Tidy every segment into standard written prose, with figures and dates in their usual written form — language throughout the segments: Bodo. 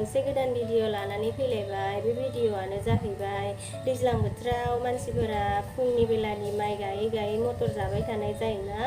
मोनसे गोदान भिडिअ लानानै फैलायबाय। बे भिडिअआनो जाहैबाय दैज्लां बोथोराव मानसिफोरा फुंनि बेलानि माइ गायै गायै मटर जाबाय थानाय जायोना,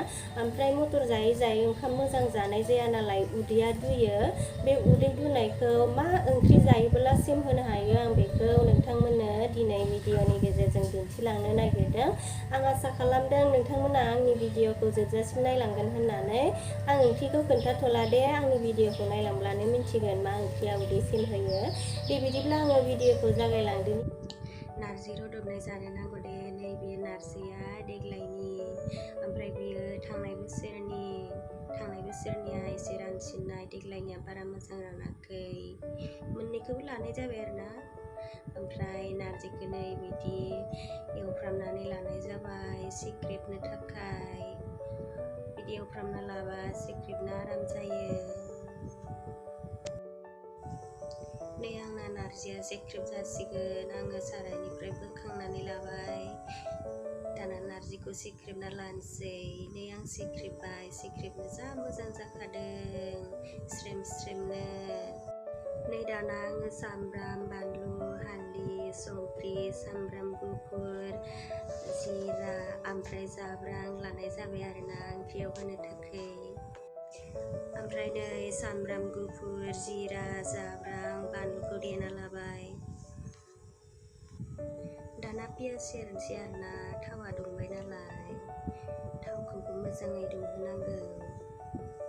ओमफ्राय मटर जायै जायै ओंखाम मोजां जानाय जाया नालाय उदैया दुयो। बे उदै दुनायखौ मा ओंख्रि जायोब्ला सिम होनो हायो, आं बेखौ नोंथांमोननो दिनै भिडिअनि गेजेरजों दिन्थिलांनो नागिरदों। आं आसा खालामदों नोंथांमोना आंनि भिडिअखौ जोबजासिम नायलांगोन होननानै। आं ओंख्रिखौ खोन्थाथ'ला दे, आंनि भिडिअखौ नायलांब्लानो मिन्थिगोन मा ओंख्रिया उदै सिम होयो। दे बिदिब्ला आङो भिडिअखौ जागायलांदों। नारजि रुदबनाय जानो नांगौ दे। नैबे नारजिया देग्लायनि, ओमफ्राय बियो थांनाय बोसोरनिया एसे रानसिननाय, देग्लायनिया बारा मोजां रानाखै। मोननैखौबो लानाय जाबाय आरोना। ओमफ्राय नारजिखौ नै बिदि एवफ्रामनानै लानाय जाबाय सिख्रेबनो थाखाय। बिदि एवफ्रामना लाबा सिख्रेबनो आराम जायो। नै आंना नारजिया सेख्रेब जासिगोन, आङो सारायनिफ्राय बोखांनानै लाबाय। दाना नारजिखौ सेख्रेबना लानोसै। नै आं सेख्रेबबाय, सेख्रेबनो जा मोजां जाखादों स्रेम स्रेमनो। नै दाना आङो सामब्राम, बानलु, हालदै, संख्रि, सामब्राम गुफुर, जिरा, ओमफ्राय जाब्रां लानाय जाबाय आरोना ओंख्रियाव होनो थाखाय। ओमफ्राय नै सामब्राम गुफुर, जिरा, जाब्रां, बानलुखौ देना लाबाय। दाना पियाज सेरनोसै आरोना, थावा दुंबाय नालाय थावखौबो मोजाङै दुंहोनांगौ।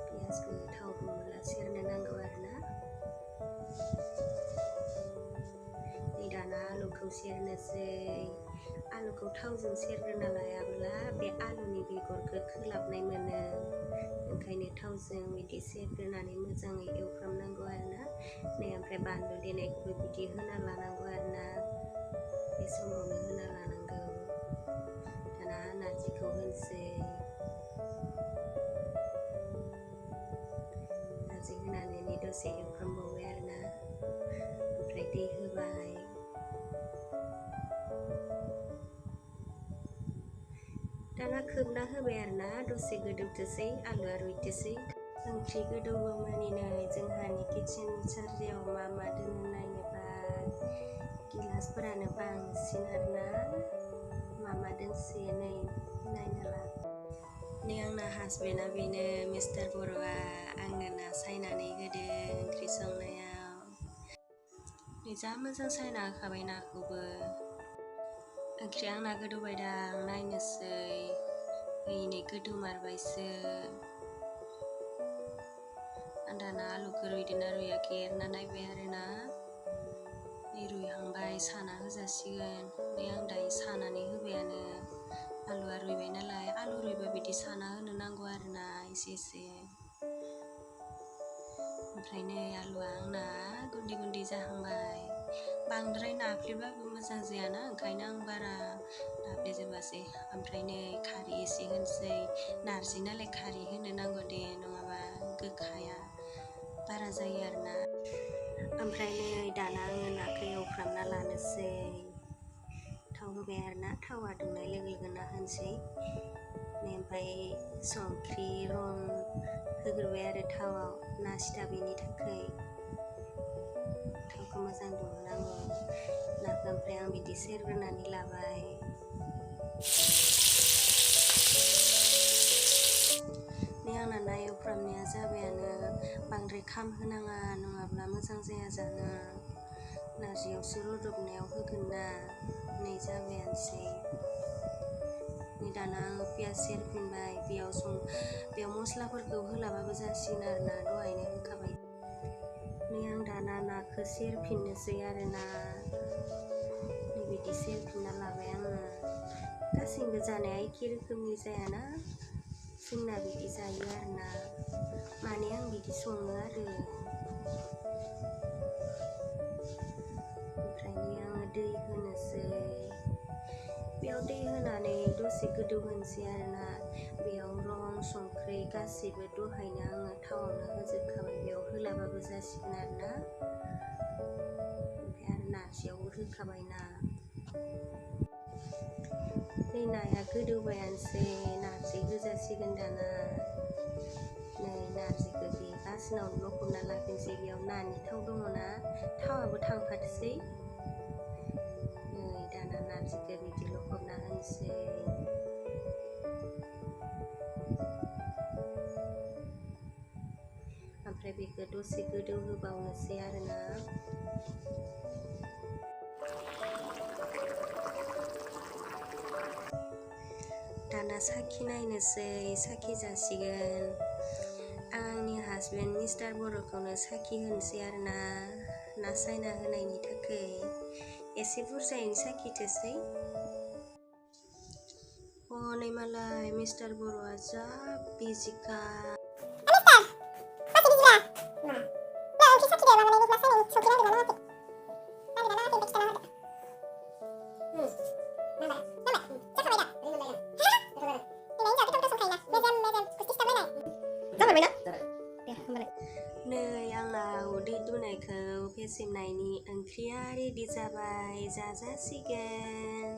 पियाजखौ थाव दुंबोला सेरनो नांगौ आरोना। नै दाना आलुखौ सेरनोसै। आलुखौ थावजों सेरग्रोना लायाब्ला बे आलुनि बेगरखौ खोलाबनाय मोनो, ओंखायनो थावजों बिदि सेरग्रोनानै मोजाङै एवफ्रामनांगौ आरोना। नै ओमफ्राय बानलु देनायखौबो बिदि होना लानांगौ आरोना, बे समावनो होना लानांगौ। दाना नारजिखौ होनोसै। नारजि होनानै नै दसे एवफ्रामबावबाय आरोना, ओमफ्राय दै होबाय। दाना खोबना होबाय आरोना, दसे गोदौथोसै, आलुआ रुइथोसै। ओंख्रि गोदौगौमानिनो जोंहानि किटचेननि सारियाव मा मा दोङो नायनोबा गिलासफोरानो बांसिन आरोना, मा मा दोंसोयो नै नायना ला। नै आंना हासबेन्डआ बेनो मिस्टार बर'आ आंनो ना सायनानै होदो ओंख्रि संनायाव। नै जा मोजां सायना होखाबाय नाखौबो। ओंख्रिया आंना गोदौबाय दां, नायनोसै। नै गोदौमारबायसो। आं दाना आलुखौ रुइदोंना रुइयाखै एरना नायबाय आरोना। नै रुइहांबाय, साना होजासिगोन। नै आं दायो सानानै होबायानो। आलुआ रुइबाय नालाय, आलु रुइबा बिदि साना होनो नांगौ आरोना एसे एसे। ओमफ्राय नै आलुआ आंना गुन्दै गुन्दै जाहांबाय। बांद्राय नाफ्लेबाबो मोजां जायाना, ओंखायनो आं बारा नाफ्लेजोबासै। ओमफ्राय नै खारै एसे होनोसै। नारजि नालाय खारै होनो नांगौ दे, नङाबा गोखाया बारा जायो आरोना। ओमफ्राय नै दाना आङो नाखौ एवफ्रामना लानोसै। थाव होबाय आरोना, थावा दुंनाय लोगो लोगो ना होनोसै। नै ओमफ्राय संख्रि रं होग्रोबाय आरो थावआव, ना सिथाबैनि थाखाय। थावखौ मोजां दुंहोनांगौ। नाखौ ओमफ्राय आं बिदि सेरग्रोनानै लाबाय। नै आंना ना एवफ्रामनाया जाबायानो, बांद्राय खामहोनाङा नङाब्ला मोजां जाया जानो। नारजियावसो रुदबनायाव होगोन ना। नै जाबायानोसै। नै दाना आङो पियाज सेरफिनबाय। बेयाव मस्लाफोरखौ होलाबाबो जासिगोन आरोना, दहायनो होखाबाय। नै आं दाना नाखौ सेरफिननोसै आरोना। नै बिदि सेरफिनना लाबाय आङो। गासैबो जानाया एखे रोखोमनि जायाना, जोंना बिदि जायो आरोना। माने आं बिदि सङो आरो। ओमफ्राय नै आङो दै होनोसै। बेयाव दै होनानै दसे गोदौ होनोसै आरोना। बेयाव रं संख्रि गासैबो दहायनो आङो थावआवनो होजोबखाबाय, बेयाव होलाबाबो जासिगोन आरोना। ओमफ्राय आरो नारजियावबो होखाबाय ना। नै नाया गोदौबायानोसै, नारजि होजासिगोन दाना। नै नारजिखौ बे गासिनाव लखबना लाफिनसै। बेयाव नानि थाव दङ ना, थावाबो थांफाथोसै। नै दाना नारजिखौ बिदि लखबना होनोसै। ओमफ्राय बेखौ दसे गोदौ होबावनोसै आरोना। दाना साखि नायनोसै, साखि जासिगोन। आंनि हासबेन्ड मिस्टार बर'खौनो साखि होनोसै आरोना, ना सायना होनायनि थाखाय एसे बुरजायैनो साखिथोसै। हनै मालाय मिस्टार बर'आ जा बिजिखा। नै आंना उदै दुनायखौ फेसेमनायनि ओंख्रिया रेडि जाबाय, जाजासिगोन।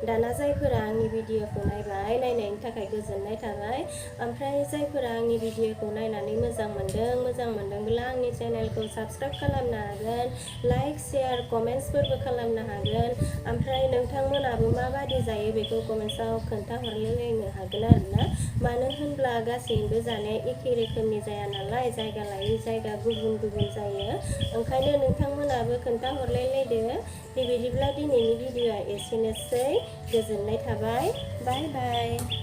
दाना जायफोरा आंनि भिडिअखौ नायबाय, नायनायनि थाखाय गोजोननाय थाबाय। ओमफ्राय जायफोरा आंनि भिडिअखौ नायनानै मोजां मोनदोंब्ला आंनि चेनेलखौ साबस्क्राइब खालामनो हागोन, लाइक शेयार कमेन्ट्सफोरबो खालामनो हागोन। ओमफ्राय नोंथांमोनाबो माबादि जायो बेखौ कमेन्ट्सआव खोन्थाहरलायनो हागोन आरोना। मानो होनब्ला गासैबो जानाया एखे रोखोमनि जाया नालाय, जायगा लायै जायगा गुबुन गुबुन जायो। ओंखायनो नोंथांमोनाबो खोन्थाहरलायलायदो। बेबायदिब्ला दिनैनि भिडिअआ एसेनोसै। गोजोननाय थाबाय। बाय बाय।